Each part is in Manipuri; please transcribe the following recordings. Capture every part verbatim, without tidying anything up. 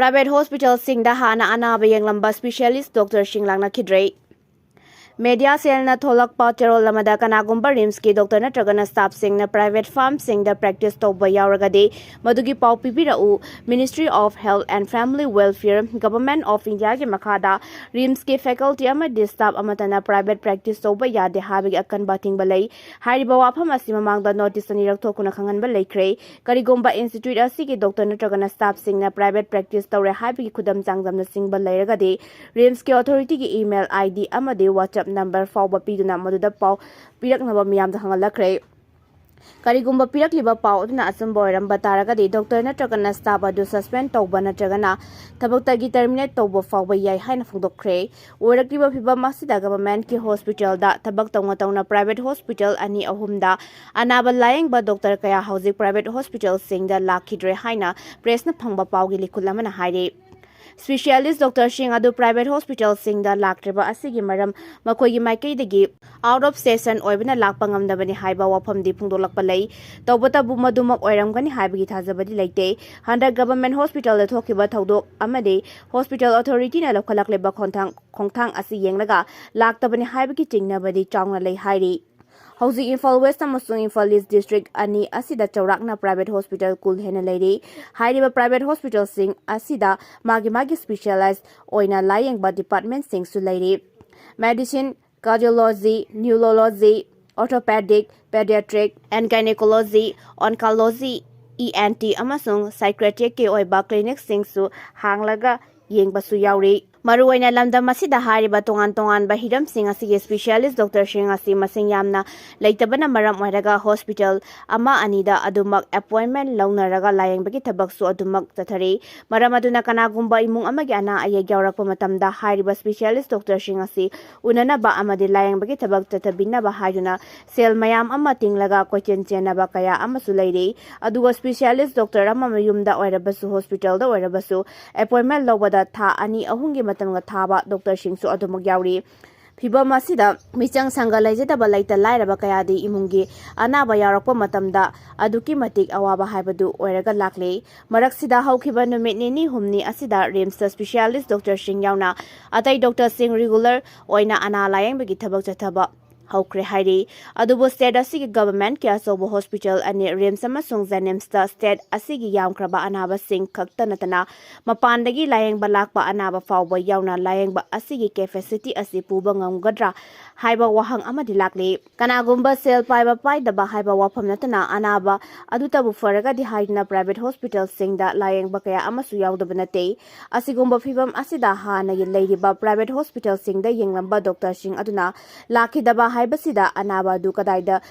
Private hospitalꯁꯤꯡꯗ ꯍꯥꯟꯅ ꯑꯅꯥꯕ ꯌꯦꯡꯂꯝꯕ specialist doctorꯁꯤꯡ ꯂꯥꯛꯅꯈꯤꯗ꯭ꯔꯦ꯫ Media cellꯅ ꯊꯣꯛꯂꯛꯄ ꯆꯦꯔꯣꯜ ꯑꯃꯗ ꯀꯅꯥꯒꯨꯝꯕ RIMSꯀꯤ doctor ꯅꯠꯇ꯭ꯔꯒꯅ staffꯁꯤꯡꯅ private firmꯁꯤꯡꯗ practice ꯇꯧꯕ ꯌꯥꯎꯔꯒꯗꯤ ꯃꯗꯨꯒꯤ ꯄꯥꯎ ꯄꯤꯕꯤꯔꯛꯎ꯫ Ministry of Health and Family Welfare, Government of Indiaꯒꯤ ꯃꯈꯥꯗ RIMSꯀꯤ faculty ꯑꯃꯗꯤ staff ꯑꯃꯠꯇꯅ private practice ꯇꯧꯕ ꯌꯥꯗꯦ ꯍꯥꯏꯕꯒꯤ ꯑꯀꯟꯕ ꯑꯊꯤꯡꯕ ꯂꯩ꯫ ꯍꯥꯏꯔꯤꯕ ꯋꯥꯐꯝ ꯑꯁꯤ ꯃꯃꯥꯡꯗ notice ꯑꯅꯤꯔꯛ ꯊꯣꯛꯇꯨꯅ ꯈꯪꯍꯟꯕ ꯂꯩꯈ꯭ꯔꯦ꯫ ꯀꯔꯤꯒꯨꯝꯕ institute ꯑꯁꯤꯒꯤ doctor ꯅꯠꯇ꯭ꯔꯒꯅ staffꯁꯤꯡꯅ private practice ꯇꯧꯔꯦ ꯍꯥꯏꯕꯒꯤ ꯈꯨꯗꯝ ꯆꯥꯡꯗꯝꯅꯆꯤꯡꯕ ꯂꯩꯔꯒꯗꯤ RIMSꯀꯤ authorityꯒꯤ email ID ꯑꯃꯗꯤ WhatsApp number ꯐꯥꯎꯕ ꯄꯤꯗꯨꯅ ꯃꯗꯨꯗ ꯄꯥꯎ ꯄꯤꯔꯛꯅꯕ ꯃꯤꯌꯥꯝꯗ ꯈꯪꯍꯜꯂꯛꯈ꯭ꯔꯦ꯫ ꯀꯔꯤꯒꯨꯝꯕ ꯄꯤꯔꯛꯂꯤꯕ ꯄꯥꯎ ꯑꯗꯨꯅ ꯑꯆꯨꯝꯕ ꯑꯣꯏꯔꯝꯕ ꯇꯥꯔꯒꯗꯤ doctor ꯅꯠꯇ꯭ꯔꯒꯅ staff ꯑꯗꯨ suspend ꯇꯧꯕ ꯅꯠꯇ꯭ꯔꯒꯅ ꯊꯕꯛꯇꯒꯤ terminate ꯇꯧꯕ ꯐꯥꯎꯕ ꯌꯥꯏ ꯍꯥꯏꯅ ꯐꯣꯡꯗꯣꯛꯈ꯭ꯔꯦ꯫ ꯑꯣꯏꯔꯛꯂꯤꯕ ꯐꯤꯚꯝ ꯑꯁꯤꯗ governmentꯀꯤ hospitalꯗ ꯊꯕꯛ ꯇꯧꯅ ꯇꯧꯅ private hospital ꯑꯅꯤ ꯑꯍꯨꯝꯗ ꯑꯅꯥꯕ ꯂꯥꯌꯦꯡꯕ doctor ꯀꯌꯥ ꯍꯧꯖꯤꯛ private hospitalꯁꯤꯡꯗ ꯂꯥꯛꯈꯤꯗ꯭ꯔꯦ ꯍꯥꯏꯅ pressꯅ ꯐꯪꯕ ꯄꯥꯎꯒꯤ ꯂꯤꯈꯨꯜ ꯑꯃꯅ ꯍꯥꯏꯔꯤ꯫ Specialist doctorꯁꯤꯡ ꯑꯗꯨ private hospitalꯁꯤꯡꯗ ꯂꯥꯛꯇ꯭ꯔꯤꯕ ꯑꯁꯤꯒꯤ ꯃꯔꯝ ꯃꯈꯣꯏꯒꯤ ꯃꯥꯏꯀꯩꯗꯒꯤ out of session ꯑꯣꯏꯕꯅ ꯂꯥꯛꯄ ꯉꯝꯗꯕꯅꯤ ꯍꯥꯏꯕ ꯋꯥꯐꯝꯗꯤ ꯐꯣꯡꯗꯣꯛꯂꯛꯄ ꯂꯩ꯫ ꯇꯧꯕꯇꯕꯨ ꯃꯗꯨꯃꯛ ꯑꯣꯏꯔꯝꯒꯅꯤ ꯍꯥꯏꯕꯒꯤ ꯊꯥꯖꯕꯗꯤ ꯂꯩꯇꯦ꯫ ꯍꯟꯗꯛ government hospitalꯗ ꯊꯣꯛꯈꯤꯕ ꯊꯧꯗꯣꯛ ꯑꯃꯗꯤ hospital authorityꯅ ꯂꯧꯈꯠꯂꯛꯂꯤꯕ ꯈꯣꯡꯊꯥꯡ, ꯈꯣꯡꯊꯥꯡ ꯑꯁꯤ ꯌꯦꯡꯂꯒ ꯂꯥꯛꯇꯕꯅꯤ ꯍꯥꯏꯕꯒꯤ ꯆꯤꯡꯅꯕꯗꯤ ꯆꯥꯎꯅ ꯂꯩ ꯍꯥꯏꯔꯤ꯫ ꯍꯧꯖꯤꯛ ꯏꯝꯐꯥꯜ West ꯑꯃꯁꯨꯡ ꯏꯝꯐꯥꯜ East district ꯑꯅꯤ ꯑꯁꯤꯗ ꯆꯥꯎꯔꯥꯛꯅ private hospital ꯀꯨꯟ ꯍꯦꯟꯅ ꯂꯩꯔꯤ꯫ ꯍꯥꯏꯔꯤꯕ private hospitalꯁꯤꯡ ꯑꯁꯤꯗ ꯃꯥꯒꯤ ꯃꯥꯒꯤ specialized ꯑꯣꯏꯅ ꯂꯥꯌꯦꯡꯕ departmentꯁꯤꯡꯁꯨ ꯂꯩꯔꯤ꯫ Medicine, cardiology, neurology, orthopedic, pediatric and gynecology, oncology, ENT ꯑꯃꯁꯨꯡ psychiatricꯀꯤ ꯑꯣꯏꯕ clinicꯁꯤꯡꯁꯨ ꯍꯥꯡꯂꯒ ꯌꯦꯡꯕꯁꯨ ꯌꯥꯎꯔꯤ꯫ ꯃꯔꯨꯑꯣꯏꯅ ꯂꯝꯗꯝ ꯑꯁꯤꯗ ꯍꯥꯏꯔꯤꯕ ꯇꯣꯉꯥꯟ ꯇꯣꯉꯥꯟꯕ ꯍꯤꯔꯝꯁꯤꯡ ꯑꯁꯤꯒꯤ specialist doctorꯁꯤꯡ ꯑꯁꯤ ꯃꯁꯤꯡ ꯌꯥꯝꯅ ꯂꯩꯇꯕꯅ ꯃꯔꯝ ꯑꯣꯏꯔꯒ hospital ꯑꯃ ꯑꯅꯤꯗ ꯑꯗꯨꯃꯛ appointment ꯂꯧꯅꯔꯒ ꯂꯥꯌꯦꯡꯕꯒꯤ ꯊꯕꯛꯁꯨ ꯑꯗꯨꯃꯛ ꯆꯠꯊꯔꯤ꯫ ꯃꯔꯝ ꯑꯗꯨꯅ ꯀꯅꯥꯒꯨꯝꯕ ꯏꯃꯨꯡ ꯑꯃꯒꯤ ꯑꯅꯥ ꯑꯌꯦꯛ ꯌꯥꯎꯔꯛꯄ ꯃꯇꯝꯗ ꯍꯥꯏꯔꯤꯕ specialist doctorꯁꯤꯡ ꯑꯁꯤ ꯎꯅꯅꯕ ꯑꯃꯗꯤ ꯂꯥꯌꯦꯡꯕꯒꯤ ꯊꯕꯛ ꯆꯠꯊꯕꯤꯅꯕ ꯍꯥꯏꯗꯨꯅ ꯁꯦꯜ ꯃꯌꯥꯝ ꯑꯃ ꯇꯤꯡꯂꯒ ꯀꯣꯏꯆꯦꯟ ꯆꯦꯟꯅꯕ ꯀꯌꯥ ꯑꯃꯁꯨ ꯂꯩꯔꯤ꯫ ꯑꯗꯨꯒ specialist doctor ꯑꯃ ꯃꯌꯨꯝꯗ ꯑꯣꯏꯔꯕꯁꯨ hospitalꯗ ꯑꯣꯏꯔꯕꯁꯨ appointment ꯂꯧꯕꯗ ꯊꯥ ꯑꯅꯤ ꯑꯍꯨꯝꯒꯤ ꯃꯇꯝꯒ ꯊꯥꯕ doctorꯁꯤꯡꯁꯨ ꯑꯗꯨꯃꯛ ꯌꯥꯎꯔꯤ꯫ ꯐꯤꯚꯝ ꯑꯁꯤꯗ ꯃꯤꯆꯪ ꯁꯪꯒ ꯂꯩꯖꯗꯕ ꯂꯩꯇ ꯂꯥꯏꯔꯕ ꯀꯌꯥꯗꯤ ꯏꯃꯨꯡꯒꯤ ꯑꯅꯥꯕ ꯌꯥꯎꯔꯛꯄ ꯃꯇꯝꯗ ꯑꯗꯨꯛꯀꯤ ꯃꯇꯤꯛ ꯑꯋꯥꯕ ꯍꯥꯏꯕꯗꯨ ꯑꯣꯏꯔꯒ ꯂꯥꯛꯂꯤ꯫ ꯃꯔꯛꯁꯤꯗ ꯍꯧꯈꯤꯕ ꯅꯨꯃꯤꯠ ꯅꯤꯅꯤ ꯍꯨꯝꯅꯤ ꯑꯁꯤꯗ ꯔꯤꯝꯁꯇ ꯁ꯭ꯄꯦꯁꯤꯌꯥꯂꯤꯁ ꯗꯣꯛꯇꯔꯁꯤꯡ ꯌꯥꯎꯅ ꯑꯇꯩ ꯗꯣꯛꯇꯔꯁꯤꯡ ꯔꯤꯒꯨꯂꯔ ꯑꯣꯏꯅ ꯑꯅꯥ ꯂꯥꯌꯦꯡꯕꯒꯤ ꯊꯕꯛ ꯆꯠꯊꯕ ꯍꯧꯈ꯭ꯔꯦ ꯍꯥꯏꯔꯤ꯫ ꯑꯗꯨꯕꯨ ꯁ꯭ꯇꯦꯠ ꯑꯁꯤꯒꯤ ꯒꯚꯔꯟꯃꯦꯟꯠꯀꯤ ꯑꯆꯧꯕ ꯍꯣꯁꯄꯤꯇꯥꯜ ꯑꯅꯤ, ꯔꯤꯝꯁ ꯑꯃꯁꯨꯡ ꯖꯦꯅꯤꯝꯁꯇ ꯁ꯭ꯇꯦꯠ ꯑꯁꯤꯒꯤ ꯌꯥꯝꯈ꯭ꯔꯕ ꯑꯅꯥꯕꯁꯤꯡ ꯈꯛꯇ ꯅꯠꯇꯅ ꯃꯄꯥꯟꯗꯒꯤ ꯂꯥꯌꯦꯡꯕ ꯂꯥꯛꯄ ꯑꯅꯥꯕ ꯐꯥꯎꯕ ꯌꯥꯎꯅ ꯂꯥꯌꯦꯡꯕ ꯑꯁꯤꯒꯤ ꯀꯦꯄꯦꯁꯤꯇꯤ ꯑꯁꯤ ꯄꯨꯕ ꯉꯝꯒꯗ꯭ꯔꯥ ꯍꯥꯏꯕ ꯋꯥꯍꯪ ꯑꯃꯗꯤ ꯂꯥꯛꯂꯤ꯫ ꯀꯅꯥꯒꯨꯝꯕ ꯁꯦꯜ ꯄꯥꯏꯕ ꯄꯥꯏꯗꯕ ꯍꯥꯏꯕ ꯋꯥꯐꯝ ꯅꯠꯇꯅ ꯑꯅꯥꯕ ꯑꯗꯨꯇꯕꯨ ꯐꯔꯒꯗꯤ ꯍꯥꯏꯗꯨꯅ ꯄ꯭ꯔꯥꯏꯚꯦꯠ ꯍꯣꯁꯄꯤꯇꯥꯜꯁꯤꯡꯗ ꯂꯥꯌꯦꯡꯕ ꯀꯌꯥ ꯑꯃꯁꯨ ꯌꯥꯎꯗꯕ ꯅꯠꯇꯦ꯫ ꯑꯁꯤꯒꯨꯝꯕ ꯐꯤꯚꯝ ꯑꯁꯤꯗ ꯍꯥꯟꯅꯒꯤ ꯂꯩꯔꯤꯕ ꯄ꯭ꯔꯥꯏꯚꯦꯠ ꯍꯣꯁꯄꯤꯇꯥꯜꯁꯤꯡꯗ ꯌꯦꯡꯂꯝꯕ ꯗꯣꯛꯇꯔꯁꯤꯡ ꯑꯗꯨꯅ ꯂꯥꯛꯈꯤꯗꯕ ꯍꯥꯏꯕꯁꯤꯗ ꯑꯅꯥꯕ ꯑꯗꯨ ꯀꯗꯥꯏꯗ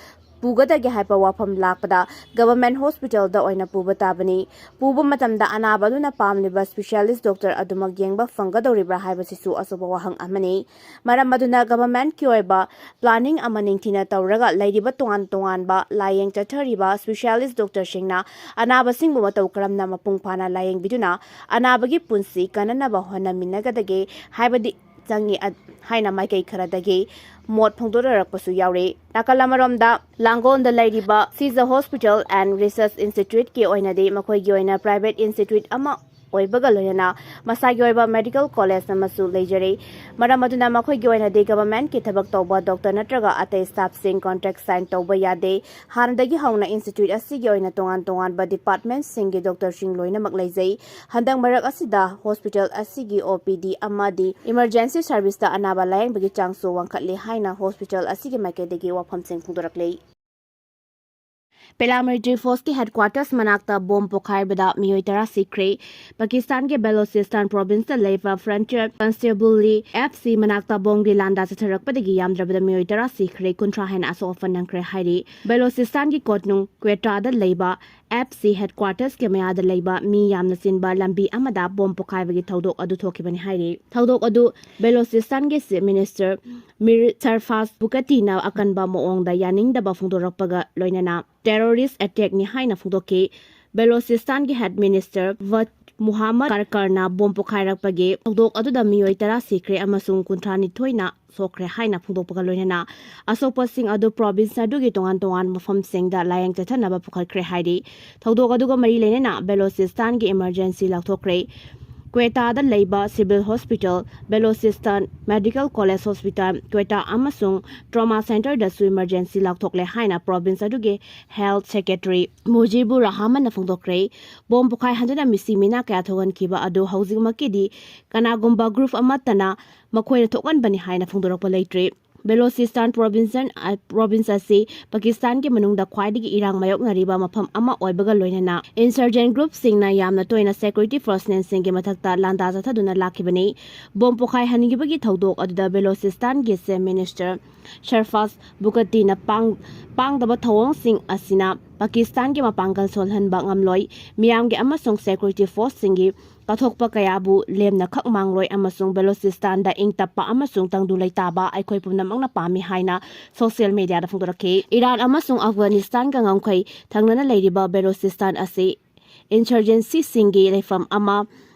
ꯄꯨꯒꯗꯒꯦ ꯍꯥꯏꯕ ꯋꯥꯐꯝ ꯂꯥꯛꯄꯗ ꯒꯚꯔꯟꯃꯦꯟꯠ ꯍꯣꯁꯄꯤꯇꯥꯜꯗ ꯑꯣꯏꯅ ꯄꯨꯕ ꯇꯥꯕꯅꯤ꯫ ꯄꯨꯕ ꯃꯇꯝꯗ ꯑꯅꯥꯕ ꯑꯗꯨꯅ ꯄꯥꯝꯂꯤꯕ ꯁ꯭ꯄꯦꯁꯤꯌꯥꯂꯤꯁ ꯗꯣꯛꯇꯔ ꯑꯗꯨꯃꯛ ꯌꯦꯡꯕ ꯐꯪꯒꯗꯧꯔꯤꯕ꯭ꯔꯥ ꯍꯥꯏꯕꯁꯤꯁꯨ ꯑꯆꯧꯕ ꯋꯥꯍꯪ ꯑꯃꯅꯤ꯫ ꯃꯔꯝ ꯑꯗꯨꯅ ꯒꯚꯔꯟꯃꯦꯟꯠꯀꯤ ꯑꯣꯏꯕ ꯄ꯭ꯂꯥꯅꯤꯡ ꯑꯃ ꯅꯤꯡꯊꯤꯅ ꯇꯧꯔꯒ ꯂꯩꯔꯤꯕ ꯇꯣꯉꯥꯟ ꯇꯣꯉꯥꯟꯕ ꯂꯥꯌꯦꯡ ꯆꯠꯊꯔꯤꯕ ꯁ꯭ꯄꯦꯁꯤꯌꯥꯂꯤꯁ ꯗꯣꯛꯇꯔꯁꯤꯡꯅ ꯑꯅꯥꯕꯁꯤꯡꯕꯨ ꯃꯇꯧ ꯀꯔꯝꯅ ꯃꯄꯨꯡ ꯐꯥꯅ ꯂꯥꯌꯦꯡꯕꯤꯗꯨꯅ ꯑꯅꯥꯕꯒꯤ ꯄꯨꯟꯁꯤ ꯀꯟꯅꯅꯕ ꯍꯣꯠꯅꯃꯤꯟꯅꯒꯗꯒꯦ ꯍꯥꯏꯕꯗꯤ ꯆꯪꯉꯤ ꯑ-, ꯍꯥꯏꯅ ꯃꯥꯏꯀꯩ ꯈꯔꯗꯒꯤ ꯃꯣꯠ ꯐꯣꯡꯗꯣꯛꯅꯔꯛꯄꯁꯨ ꯌꯥꯎꯔꯤ꯫ ꯅꯥꯀꯜ ꯑꯃꯔꯣꯝꯗ ꯂꯥꯡꯒꯣꯜꯗ ꯂꯩꯔꯤꯕ Seizure Hospital and Research Instituteꯀꯤ ꯑꯣꯏꯅꯗꯤ ꯃꯈꯣꯏꯒꯤ ꯑꯣꯏꯅ ꯄ꯭ꯔꯥꯏꯚꯦꯠ ꯏꯟꯁꯇꯤꯇ꯭ꯌꯨꯠ ꯑꯃ ꯑꯣꯏꯕꯒ ꯂꯣꯏꯅꯅ ꯃꯁꯥꯒꯤ ꯑꯣꯏꯕ ꯃꯦꯗꯤꯀꯦꯜ ꯀꯣꯂꯦꯖ ꯑꯃꯁꯨ ꯂꯩꯖꯔꯤ꯫ ꯃꯔꯝ ꯑꯗꯨꯅ ꯃꯈꯣꯏꯒꯤ ꯑꯣꯏꯅꯗꯤ ꯒꯚꯔꯟꯃꯦꯟꯠꯀꯤ ꯊꯕꯛ ꯇꯧꯕ ꯗꯣꯛꯇꯔ ꯅꯠꯇ꯭ꯔꯒ ꯑꯇꯩ ꯁ꯭ꯇꯥꯐꯁꯤꯡ ꯀꯣꯟꯇ꯭ꯔꯦꯛ ꯁꯥꯏꯟ ꯇꯧꯕ ꯌꯥꯗꯦ꯫ ꯍꯥꯟꯅꯗꯒꯤ ꯍꯧꯅ ꯏꯟꯁꯇꯤꯇ꯭ꯌꯨꯠ ꯑꯁꯤꯒꯤ ꯑꯣꯏꯅ ꯇꯣꯉꯥꯟ ꯇꯣꯉꯥꯟꯕ ꯗꯤꯄꯥꯔꯠꯃꯦꯟꯠꯁꯤꯡꯒꯤ ꯗꯣꯛꯇꯔꯁꯤꯡ ꯂꯣꯏꯅꯃꯛ ꯂꯩꯖꯩ꯫ ꯍꯟꯗꯛ ꯃꯔꯛ ꯑꯁꯤꯗ ꯍꯣꯁꯄꯤꯇꯥꯜ ꯑꯁꯤꯒꯤ ꯑꯣ ꯄꯤ ꯗꯤ ꯑꯃꯗꯤ ꯏꯃꯔꯖꯦꯟꯁꯤ ꯁꯔꯚꯤꯁꯇ ꯑꯅꯥꯕ ꯂꯥꯌꯦꯡꯕꯒꯤ ꯆꯥꯡꯁꯨ ꯋꯥꯡꯈꯠꯂꯤ ꯍꯥꯏꯅ ꯍꯣꯁꯄꯤꯇꯥꯜ ꯑꯁꯤꯒꯤ ꯃꯥꯏꯀꯩꯗꯒꯤ ꯋꯥꯐꯝꯁꯤꯡ ꯐꯣꯡꯗꯣꯔꯛꯂꯤ꯫ ꯄꯦꯂꯥꯃꯤꯂꯤꯇꯔꯤ ꯐꯣꯔꯁꯀꯤ ꯍꯦꯗꯀ꯭ꯋꯥꯇꯔꯁ ꯃꯅꯥꯛꯇ ꯕꯣꯝ ꯄꯣꯈꯥꯏꯕꯗ ꯃꯤꯑꯣꯏ ꯇꯔꯥ ꯁꯤꯈ꯭ꯔꯦ꯫ ꯄꯥꯀꯤꯁꯇꯥꯟꯒꯤ ꯕꯦꯂꯣꯆꯤꯁꯇꯥꯟ ꯄ꯭ꯔꯣꯚꯤꯟꯁꯇ ꯂꯩꯕ Frontier Constabulary F C ꯃꯅꯥꯛꯇ ꯕꯣꯝꯒꯤ ꯂꯥꯟꯗꯥ ꯆꯠꯊꯔꯛꯄꯗꯒꯤ ꯌꯥꯝꯗ꯭ꯔꯕꯗ ꯃꯤꯑꯣꯏ ꯇꯔꯥ ꯁꯤꯈ꯭ꯔꯦ, ꯀꯨꯟꯊ꯭ꯔꯥ ꯍꯦꯟꯅ ꯑꯁꯣꯛ ꯑꯄꯟ ꯅꯪꯈ꯭ꯔꯦ ꯍꯥꯏꯔꯤ꯫ ꯕꯦꯂꯣꯆꯤꯁꯇꯥꯟꯒꯤ ꯀꯣꯅꯨꯡ ꯀ꯭ꯋꯦꯇꯥꯗ ꯂꯩꯕ F C ꯍꯦꯗꯀ꯭ꯋꯥꯇꯔꯁꯀꯤ ꯃꯌꯥꯗ ꯂꯩꯕ ꯃꯤ ꯌꯥꯝꯅ ꯆꯤꯟꯕ ꯂꯝꯕꯤ ꯑꯃꯗ ꯕꯣꯝ ꯄꯣꯈꯥꯏꯕꯒꯤ ꯊꯧꯗꯣꯛ ꯑꯗꯨ ꯊꯣꯛꯈꯤꯕꯅꯤ ꯍꯥꯏꯔꯤ꯫ ꯊꯧꯗꯣꯛ ꯑꯗꯨ ꯕꯦꯂꯣꯆꯤꯁꯇꯥꯟꯒꯤ ꯆꯤꯐ ꯃꯤꯅꯤꯁꯇꯔ ꯃꯤꯔ ꯁꯔꯐꯥꯖ ꯕꯨꯀꯇꯤꯅ ꯑꯀꯟꯕ ꯃꯑꯣꯡꯗ ꯌꯥꯅꯤꯡꯗꯕ ꯐꯣꯡꯗꯣꯔꯛꯄꯒ ꯂꯣꯏꯅꯅ ꯇꯦꯔꯣꯔꯤꯁ ꯑꯦꯇꯦꯛꯅꯤ ꯍꯥꯏꯅ ꯐꯣꯡꯗꯣꯛꯈꯤ꯫ ꯕꯦꯂꯣꯆꯤꯁꯇꯥꯟꯒꯤ ꯍꯦꯗ ꯃꯤꯅꯤꯁꯇꯔ ꯐꯠ ꯃꯨꯍꯥꯃꯗ ꯀꯔꯀꯔꯅ ꯕꯣꯝ ꯄꯣꯈꯥꯏꯔꯛꯄꯒꯤ ꯊꯧꯗꯣꯛ ꯑꯗꯨꯗ ꯃꯤꯑꯣꯏ ꯇꯔꯥ ꯁꯤꯈ꯭ꯔꯦ ꯑꯃꯁꯨꯡ ꯀꯨꯟꯊ꯭ꯔꯥ ꯅꯤꯊꯣꯏꯅ ꯁꯣꯛꯈ꯭ꯔꯦ ꯍꯥꯏꯅ ꯐꯣꯡꯗꯣꯛꯄꯒ ꯂꯣꯏꯅꯅ ꯑꯁꯣꯛꯄꯁꯤꯡ ꯑꯗꯨ ꯄ꯭ꯔꯣꯚꯤꯟꯁ ꯑꯗꯨꯒꯤ ꯇꯣꯉꯥꯟ ꯇꯣꯉꯥꯟꯕ ꯃꯐꯝꯁꯤꯡꯗ ꯂꯥꯌꯦꯡ ꯆꯠꯊꯅꯕ ꯄꯨꯈꯠꯈ꯭ꯔꯦ ꯍꯥꯏꯔꯤ꯫ ꯊꯧꯗꯣꯛ ꯑꯗꯨꯒ ꯃꯔꯤ ꯂꯩꯅꯅ ꯕꯦꯂꯣꯆꯤꯁꯇꯥꯟꯒꯤ ꯏꯃꯔꯖꯦꯟꯁꯤ ꯂꯥꯎꯊꯣꯛꯈ꯭ꯔꯦ꯫ ꯀ꯭ꯋꯦꯇꯥꯗ ꯂꯩꯕ civil hospital, Balochistan medical college hospital, Quetta ꯑꯃꯁꯨꯡ ꯇ꯭ꯔꯣꯃꯥ ꯁꯦꯟꯇꯔꯗꯁꯨ ꯏꯃꯔꯖꯦꯟꯁꯤ ꯂꯥꯎꯊꯣꯛꯂꯦ ꯍꯥꯏꯅ ꯄ꯭ꯔꯣꯚꯤꯟꯁ ꯑꯗꯨꯒꯤ ꯍꯦꯜꯊ ꯁꯦꯀ꯭ꯔꯦꯇꯔꯤ ꯃꯨꯖꯤꯕꯨꯔ ꯔꯍꯃꯟꯅ ꯐꯣꯡꯗꯣꯛꯈ꯭ꯔꯦ꯫ ꯕꯣꯝ ꯄꯣꯈꯥꯏꯍꯟꯗꯨꯅ ꯃꯤꯁꯤ ꯃꯤꯅꯥ ꯀꯌꯥ ꯊꯣꯛꯍꯟꯈꯤꯕ ꯑꯗꯨ ꯍꯧꯖꯤꯛꯃꯛꯀꯤꯗꯤ ꯀꯅꯥꯒꯨꯝꯕ ꯒ꯭ꯔꯨꯞ ꯑꯃꯠꯇꯅ ꯃꯈꯣꯏꯅ ꯊꯣꯛꯍꯟꯕꯅꯤ ꯍꯥꯏꯅ ꯐꯣꯡꯗꯣꯔꯛꯄ ꯂꯩꯇ꯭ꯔꯤ꯫ ꯕꯦꯂꯣꯆꯤꯁꯇꯥꯟ ꯄ꯭ꯔꯣꯚꯤꯟꯁꯟ, ꯑ, ꯄ꯭ꯔꯣꯚꯤꯟꯁ ꯑꯁꯤ ꯄꯥꯀꯤꯁꯇꯥꯟꯒꯤ ꯃꯅꯨꯡꯗ ꯈ꯭ꯋꯥꯏꯗꯒꯤ ꯏꯔꯥꯡ ꯃꯥꯌꯣꯛꯅꯔꯤꯕ ꯃꯐꯝ ꯑꯃ ꯑꯣꯏꯕꯒ ꯂꯣꯏꯅꯅ ꯏꯟꯁꯔꯖꯦꯟ ꯒ꯭ꯔꯨꯞꯁꯤꯡꯅ ꯌꯥꯝꯅ ꯇꯣꯏꯅ ꯁꯦꯀ꯭ꯌꯨꯔꯤꯇꯤ ꯐꯣꯔꯁꯃꯦꯟꯁꯤꯡꯒꯤ ꯃꯊꯛꯇ ꯂꯥꯟꯗꯥ ꯆꯠꯊꯗꯨꯅ ꯂꯥꯛꯈꯤꯕꯅꯤ꯫ ꯕꯣꯝ ꯄꯣꯈꯥꯏꯍꯟꯈꯤꯕꯒꯤ ꯊꯧꯗꯣꯛ ꯑꯗꯨꯗ ꯕꯦꯂꯣꯆꯤꯁꯇꯥꯟꯒꯤ ꯆꯤꯐ ꯃꯤꯅꯤꯁꯇꯔ ꯁꯔꯐꯥꯖ ꯕꯨꯀꯇꯤꯅ ꯄꯥꯡ-, ꯄꯥꯡꯗꯕ ꯊꯧꯑꯣꯡꯁꯤꯡ ꯑꯁꯤꯅ ꯄꯥꯀꯤꯁꯇꯥꯟꯒꯤ ꯃꯄꯥꯡꯒꯜ ꯁꯣꯜꯍꯟꯕ ꯉꯝꯂꯣꯏ, ꯃꯤꯌꯥꯝꯒꯤ ꯑꯃꯁꯨꯡ ꯁꯦꯀ꯭ꯌꯨꯔꯤꯇꯤ ꯐꯣꯔꯁꯁꯤꯡꯒꯤ ꯀꯠꯊꯣꯛꯄ ꯀꯌꯥꯕꯨ ꯂꯦꯝꯅꯈꯛ ꯃꯥꯡꯂꯣꯏ ꯑꯃꯁꯨꯡ ꯕꯦꯂꯣꯆꯤꯁꯇꯥꯟꯗ ꯏꯪ ꯇꯞꯄ ꯑꯃꯁꯨꯡ ꯇꯪꯗꯨ ꯂꯩꯇꯥꯕ ꯑꯩꯈꯣꯏ ꯄꯨꯝꯅꯃꯛꯅ ꯄꯥꯝꯃꯤ ꯍꯥꯏꯅ ꯁꯣꯁꯤꯌꯦꯜ ꯃꯤꯗꯤꯌꯥꯗ ꯐꯣꯡꯗꯣꯔꯛꯈꯤ꯫ ꯏꯔꯥꯟ ꯑꯃꯁꯨꯡ ꯑꯐꯒꯥꯅꯤꯁꯇꯥꯟꯒ ꯉꯝꯈꯩ ꯊꯪꯅꯅ ꯂꯩꯔꯤꯕ ꯕꯦꯂꯣꯆꯤꯁꯇꯥꯟ ꯑꯁꯤ ꯏꯟꯁꯔꯖꯦꯟꯁꯤꯁꯤꯡꯒꯤ ꯂꯩꯐꯝ ꯑꯃ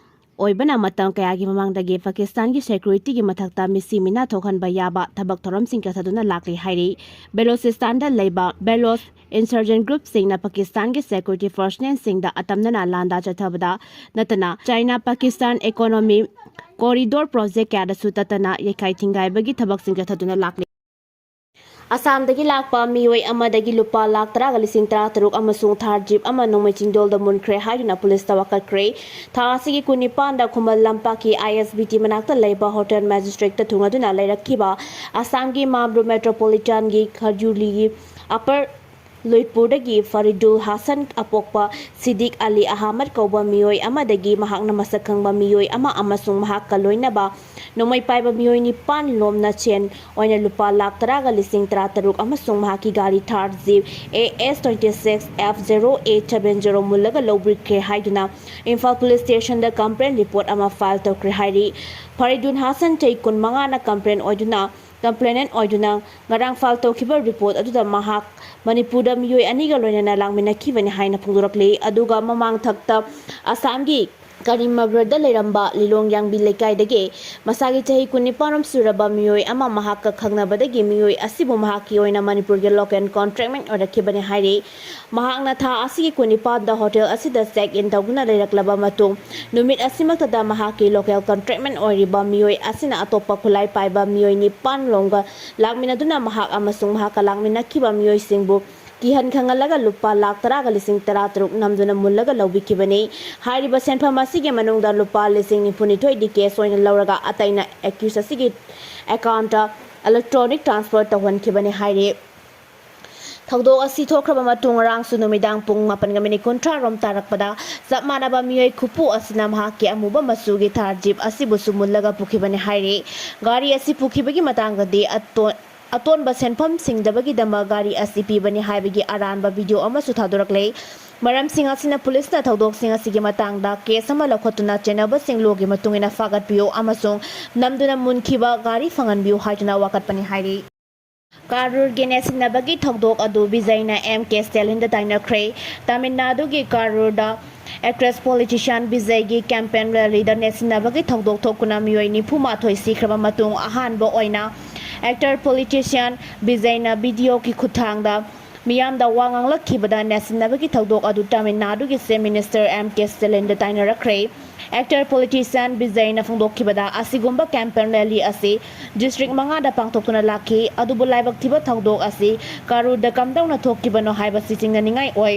ꯑꯣꯏꯕꯅ ꯃꯇꯝ ꯀꯌꯥꯒꯤ ꯃꯃꯥꯡꯗꯒꯤ ꯄꯥꯀꯤꯁꯇꯥꯟꯒꯤ ꯁꯦꯀ꯭ꯌꯨꯔꯤꯇꯤꯒꯤ ꯃꯊꯛꯇ ꯃꯤꯁꯤ ꯃꯤꯅꯥ ꯊꯣꯛꯍꯟꯕ ꯌꯥꯕ ꯊꯕꯛ ꯊꯧꯔꯝꯁꯤꯡ ꯆꯠꯊꯗꯨꯅ ꯂꯥꯛꯂꯤ ꯍꯥꯏꯔꯤ꯫ ꯕꯦꯂꯣꯆꯤꯁꯇꯥꯟꯗ ꯂꯩꯕ ꯕꯦꯂꯣꯆ ꯏꯟꯁꯔꯖꯦꯟ ꯒ꯭ꯔꯨꯞꯁꯤꯡꯅ ꯄꯥꯀꯤꯁꯇꯥꯟꯒꯤ ꯁꯦꯀ꯭ꯌꯨꯔꯤꯇꯤ ꯐꯣꯔꯁꯃꯦꯟꯁꯤꯡꯗ ꯑꯇꯝꯅꯅ ꯂꯥꯟꯗꯥ ꯆꯠꯊꯕꯗ ꯅꯠꯇꯅ ꯆꯥꯏꯅꯥ ꯄꯥꯀꯤꯁꯇꯥꯟ ꯏꯀꯣꯅꯣꯃꯤ ꯀꯣꯔꯤꯗꯣꯔ ꯄ꯭ꯔꯣꯖꯦꯛ ꯀꯌꯥꯗꯁꯨ ꯇꯠꯇꯅ ꯌꯩꯈꯥꯏ ꯊꯤꯡꯒꯥꯏꯕꯒꯤ ꯊꯕꯛꯁꯤꯡ ꯆꯠꯊꯗꯨꯅ ꯂꯥꯛꯂꯤ꯫ ꯑꯁꯥꯝꯗꯒꯤ ꯂꯥꯛꯄ ꯃꯤꯑꯣꯏ ꯑꯃꯗꯒꯤ ꯂꯨꯄꯥ ꯂꯥꯈ ꯇꯔꯥꯒ ꯂꯤꯁꯤꯡ ꯇꯔꯥ ꯇꯔꯨꯛ ꯑꯃꯁꯨꯡ ꯊꯥꯔ ꯖꯤꯞ ꯑꯃ ꯅꯣꯡꯃꯩ ꯆꯤꯡꯗꯣꯜꯗ ꯃꯨꯟꯈ꯭ꯔꯦ ꯍꯥꯏꯗꯨꯅ ꯄꯨꯂꯤꯁꯇ ꯋꯥꯀꯠꯈ꯭ꯔꯦ꯫ ꯊꯥ ꯑꯁꯤꯒꯤ ꯀꯨꯟꯅꯤꯄꯥꯟꯗ ꯈꯨꯃꯟ ꯂꯝꯄꯥꯛꯀꯤ ꯑꯥꯏ ꯑꯦꯁ ꯕꯤ ꯇꯤ ꯃꯅꯥꯛꯇ ꯂꯩꯕ ꯍꯣꯇꯦꯜ ꯃꯦꯖꯤꯁꯇ꯭ꯔꯦꯠꯇ ꯊꯨꯡꯂꯗꯨꯅ ꯂꯩꯔꯛꯈꯤꯕ ꯑꯁꯥꯝꯒꯤ ꯃꯥꯝꯔꯨ ꯃꯦꯇ꯭ꯔꯣꯄꯣꯂꯤꯇꯥꯟꯒꯤ ꯈꯖꯨꯂꯤꯒꯤ ꯑꯄꯔ ꯂꯣꯏꯄꯨꯔꯗꯒꯤ ꯐꯔꯤꯗꯨꯜ ꯍꯥꯁꯟ ꯑꯄꯣꯛꯄ ꯁꯤꯗꯤꯛ ꯑꯂꯤ ꯑꯍꯃꯗ ꯀꯧꯕ ꯃꯤꯑꯣꯏ ꯑꯃꯗꯒꯤ ꯃꯍꯥꯛꯅ ꯃꯁꯛ ꯈꯪꯕ ꯃꯤꯑꯣꯏ ꯑꯃ ꯑꯃꯁꯨꯡ ꯃꯍꯥꯛꯀ ꯂꯣꯏꯅꯕ ꯅꯣꯡꯃꯩ ꯄꯥꯏꯕ ꯃꯤꯑꯣꯏ ꯅꯤꯄꯥꯟ ꯂꯣꯝꯅ ꯁꯦꯟ ꯑꯣꯏꯅ ꯂꯨꯄꯥ ꯂꯥꯈ ꯇꯔꯥꯒ ꯂꯤꯁꯤꯡ ꯇꯔꯥ ꯇꯔꯨꯛ ꯑꯃꯁꯨꯡ ꯃꯍꯥꯛꯀꯤ ꯒꯥꯔꯤ ꯊꯥꯔ jeep A S twenty six F zero eight seven zero ꯃꯨꯜꯂꯒ ꯂꯧꯕꯤꯈ꯭ꯔꯦ ꯍꯥꯏꯗꯨꯅ ꯏꯝꯐꯥꯜ ꯄꯨꯂꯤꯁ ꯁ꯭ꯇꯦꯁꯟꯗ ꯀꯝꯄ꯭ꯂꯦꯟ ꯔꯤꯄꯣꯔꯠ ꯑꯃ ꯐꯥꯏꯜ ꯇꯧꯈ꯭ꯔꯦ ꯍꯥꯏꯔꯤ꯫ ꯐꯔꯤꯗꯨꯟ ꯍꯥꯁꯟ ꯆꯍꯤ ꯀꯨꯟꯃꯉꯥꯅ ꯀꯝꯄ꯭ꯂꯦꯟ ꯑꯣꯏꯗꯨꯅ, ꯀꯝꯄ꯭ꯂꯦꯅꯦꯟ ꯑꯣꯏꯗꯨꯅ ꯉꯔꯥꯡ ꯐꯥꯏꯜ ꯇꯧꯈꯤꯕ ꯔꯤꯄꯣꯔꯠ ꯑꯗꯨꯗ ꯃꯍꯥꯛ ꯃꯅꯤꯄꯨꯔꯗ ꯃꯤꯑꯣꯏ ꯑꯅꯤꯒ ꯂꯣꯏꯅꯅ ꯂꯥꯛꯃꯤꯟꯅꯈꯤꯕꯅꯤ ꯍꯥꯏꯅ ꯐꯣꯡꯗꯣꯔꯛꯂꯤ꯫ ꯑꯗꯨꯒ ꯃꯃꯥꯡ ꯊꯛꯇ ꯑꯁꯥꯝꯒꯤ ꯀꯔꯤꯝꯅꯒꯔꯗ ꯂꯩꯔꯝꯕ ꯂꯤꯂꯣꯡ ꯌꯥꯡꯕꯤ ꯂꯩꯀꯥꯏꯗꯒꯤ ꯃꯁꯥꯒꯤ ꯆꯍꯤ ꯀꯨꯟꯅꯤꯄꯥꯟ ꯔꯣꯝ ꯁꯨꯔꯕ ꯃꯤꯑꯣꯏ ꯑꯃ ꯃꯍꯥꯛꯀ ꯈꯪꯅꯕꯗꯒꯤ ꯃꯤꯑꯣꯏ ꯑꯁꯤꯕꯨ ꯃꯍꯥꯛꯀꯤ ꯑꯣꯏꯅ ꯃꯅꯤꯄꯨꯔꯒꯤ local contractman ꯑꯣꯏꯔꯛꯈꯤꯕꯅꯤ ꯍꯥꯏꯔꯤ꯫ ꯃꯍꯥꯛꯅ ꯊꯥ ꯑꯁꯤꯒꯤ ꯀꯨꯟꯅꯤꯄꯥꯟꯗ hotel ꯑꯁꯤꯗ check in ꯇꯧꯗꯨꯅ ꯂꯩꯔꯛꯂꯕ ꯃꯇꯨꯡ, ꯅꯨꯃꯤꯠ ꯑꯁꯤꯃꯛꯇꯗ ꯃꯍꯥꯛꯀꯤ local contractman ꯑꯣꯏꯔꯤꯕ ꯃꯤꯑꯣꯏ ꯑꯁꯤꯅ ꯑꯇꯣꯞꯄ ꯈꯨꯠꯂꯥꯏ ꯄꯥꯏꯕ ꯃꯤꯑꯣꯏ ꯅꯤꯄꯥꯟ ꯂꯣꯝꯒ ꯂꯥꯛꯃꯤꯟꯅꯗꯨꯅ ꯃꯍꯥꯛ ꯑꯃꯁꯨꯡ ꯃꯍꯥꯛꯀ ꯂꯥꯛꯃꯤꯟꯅꯈꯤꯕ ꯃꯤꯑꯣꯏꯁꯤꯡꯕꯨ ꯀꯤꯍꯟ ꯈꯪꯍꯜꯂꯒ ꯂꯨꯄꯥ ꯂꯥꯈ ꯇꯔꯥꯒ ꯂꯤꯁꯤꯡ ꯇꯔꯥ ꯇꯔꯨꯛ ꯅꯝꯗꯨꯅ ꯃꯨꯜꯂꯒ ꯂꯧꯕꯤꯈꯤꯕꯅꯤ꯫ ꯍꯥꯏꯔꯤꯕ ꯁꯦꯟꯐꯝ ꯑꯁꯤꯒꯤ ꯃꯅꯨꯡꯗ ꯂꯨꯄꯥ ꯂꯤꯁꯤꯡ ꯅꯤꯐꯨ ꯅꯤꯊꯣꯏꯗꯤ cash ꯑꯣꯏꯅ ꯂꯧꯔꯒ ꯑꯇꯩꯅ accused ꯑꯁꯤꯒꯤ accountꯇ electronic transfer ꯇꯧꯍꯟꯈꯤꯕꯅꯤ ꯍꯥꯏꯔꯤ꯫ ꯊꯧꯗꯣꯛ ꯑꯁꯤ ꯊꯣꯛꯈ꯭ꯔꯕ ꯃꯇꯨꯡ ꯉꯔꯥꯡꯁꯨ ꯅꯨꯃꯤꯗꯥꯡ ꯄꯨꯡ ꯃꯥꯄꯟꯒ minute ꯀꯨꯟꯊ꯭ꯔꯥ ꯔꯣꯝ ꯇꯥꯔꯛꯄꯗ ꯆꯞ ꯃꯥꯟꯅꯕ ꯃꯤꯑꯣꯏ ꯈꯨꯄꯨ ꯑꯁꯤꯅ ꯃꯍꯥꯛꯀꯤ ꯑꯃꯨꯕ ꯃꯆꯨꯒꯤ Thar Jeep ꯑꯁꯤꯕꯨꯁꯨ ꯃꯨꯜꯂꯒ ꯄꯨꯈꯤꯕꯅꯤ ꯍꯥꯏꯔꯤ꯫ ꯒꯥꯔꯤ ꯑꯁꯤ ꯄꯨꯈꯤꯕꯒꯤ ꯃꯇꯥꯡꯗꯗꯤ ꯑꯇꯣ-, ꯑꯇꯣꯟꯕ ꯁꯦꯟꯐꯝ ꯁꯤꯡꯗꯕꯒꯤꯗꯃꯛ ꯒꯥꯔꯤ ꯑꯁꯤ ꯄꯤꯕꯅꯤ ꯍꯥꯏꯕꯒꯤ ꯑꯔꯥꯟꯕ video ꯑꯃꯁꯨ ꯊꯥꯗꯣꯔꯛꯂꯦ꯫ ꯃꯔꯝꯁꯤꯡ ꯑꯁꯤꯅ ꯄꯨꯂꯤꯁꯅ ꯊꯧꯗꯣꯛꯁꯤꯡ ꯑꯁꯤꯒꯤ ꯃꯇꯥꯡꯗ case ꯑꯃ ꯂꯧꯈꯠꯇꯨꯅ ꯆꯦꯟꯅꯕꯁꯤꯡ lawꯒꯤ ꯃꯇꯨꯡ ꯏꯟꯅ ꯐꯥꯒꯠꯄꯤꯌꯨ ꯑꯃꯁꯨꯡ ꯅꯝꯗꯨꯅ ꯃꯨꯟꯈꯤꯕ ꯒꯥꯔꯤ ꯐꯪꯍꯟꯕꯤꯌꯨ ꯍꯥꯏꯗꯨꯅ ꯋꯥꯀꯠꯄꯅꯤ ꯍꯥꯏꯔꯤ꯫ ꯀꯥꯔꯨꯔꯒꯤ ꯅꯦꯠꯁꯤꯟꯅꯕꯒꯤ ꯊꯧꯗꯣꯛ ꯑꯗꯨ ꯕꯤꯖꯩꯅ M K ꯁ꯭ꯇꯦꯂꯤꯟꯗ ꯇꯥꯏꯅꯈ꯭ꯔꯦ꯫ ꯇꯥꯃꯤꯜ ꯅꯥꯗꯨꯒꯤ ꯀꯥꯔꯨꯔꯗ actress politician ꯕꯤꯖꯩꯒꯤ campaign rallyꯗ ꯅꯦꯠꯁꯤꯟꯅꯕꯒꯤ ꯊꯧꯗꯣꯛ ꯊꯣꯛꯇꯨꯅ ꯃꯤꯑꯣꯏ ꯅꯤꯐꯨ ꯃꯥꯊꯣꯏ ꯁꯤꯈ꯭ꯔꯕ ꯃꯇꯨꯡ ꯑꯍꯥꯟꯕ ꯑꯣꯏꯅ actor politician ꯕꯤꯖꯩꯅ videoꯒꯤ ꯈꯨꯠꯊꯥꯡꯗ ꯃꯤꯌꯥꯝꯗ ꯋꯥ ꯉꯥꯡꯂꯛꯈꯤꯕꯗ ꯅꯦꯠꯁꯤꯟꯅꯕꯒꯤ ꯊꯧꯗꯣꯛ ꯑꯗꯨ ꯇꯥꯃꯤꯜ ꯅꯥꯗꯨꯒꯤ Chief Minister M K ꯁ꯭ꯇꯦꯂꯤꯟꯗ ꯇꯥꯏꯅꯔꯛꯈ꯭ꯔꯦ꯫ Actor politician ꯕꯤꯖꯩꯅ ꯐꯣꯡꯗꯣꯛꯈꯤꯕꯗ, ꯑꯁꯤꯒꯨꯝꯕ campaign rally ꯑꯁꯤ district ꯃꯉꯥꯗ ꯄꯥꯡꯊꯣꯛꯇꯨꯅ ꯂꯥꯛꯈꯤ, ꯑꯗꯨꯕꯨ ꯂꯥꯏꯕꯛ ꯊꯤꯕ ꯊꯧꯗꯣꯛ ꯑꯁꯤ ꯀꯥꯔꯨꯔꯗ ꯀꯝꯗꯧꯅ ꯊꯣꯛꯈꯤꯕꯅꯣ ꯍꯥꯏꯕꯁꯤ ꯆꯤꯡꯅꯅꯤꯡꯉꯥꯏ ꯑꯣꯏ꯫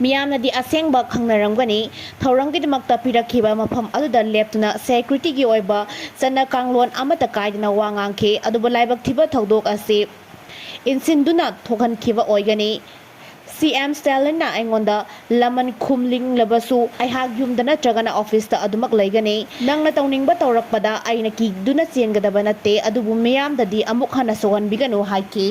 ꯃꯤꯌꯥꯝꯅꯗꯤ ꯑꯁꯦꯡꯕ ꯈꯪꯅꯔꯝꯒꯅꯤ꯫ ꯊꯧꯔꯝꯒꯤꯗꯃꯛꯇ ꯄꯤꯔꯛꯈꯤꯕ ꯃꯐꯝ ꯑꯗꯨꯗ ꯂꯦꯞꯇꯨꯅ securityꯒꯤ ꯑꯣꯏꯕ ꯆꯠꯅ ꯀꯥꯡꯂꯣꯟ ꯑꯃꯠꯇ ꯀꯥꯏꯗꯅ ꯋꯥ ꯉꯥꯡꯈꯤ, ꯑꯗꯨꯕꯨ ꯂꯥꯏꯕꯛ ꯊꯤꯕ ꯊꯧꯗꯣꯛ ꯑꯁꯤ ꯏꯟꯁꯤꯟꯗꯨꯅ ꯊꯣꯛꯍꯟꯈꯤꯕ ꯑꯣꯏꯒꯅꯤ꯫ ꯁꯤ ꯑꯦꯝ ꯁ꯭ꯇꯦꯂꯤꯟꯅ ꯑꯩꯉꯣꯟꯗ ꯂꯃꯟ ꯈꯨꯝꯂꯤꯡꯂꯕꯁꯨ, ꯑꯩꯍꯥꯛ ꯌꯨꯝꯗ ꯅꯠꯇ꯭ꯔꯒꯅ officeꯇ ꯑꯗꯨꯃꯛ ꯂꯩꯒꯅꯤ꯫ ꯅꯪꯅ ꯇꯧꯅꯤꯡꯕ ꯇꯧꯔꯛꯄꯗ ꯑꯩꯅ ꯀꯤꯗꯨꯅ ꯆꯦꯟꯒꯗꯕ ꯅꯠꯇꯦ, ꯑꯗꯨꯕꯨ ꯃꯤꯌꯥꯝꯗꯗꯤ ꯑꯃꯨꯛ ꯍꯟꯅ ꯁꯣꯛꯍꯟꯕꯤꯒꯅꯨ ꯍꯥꯏꯈꯤ꯫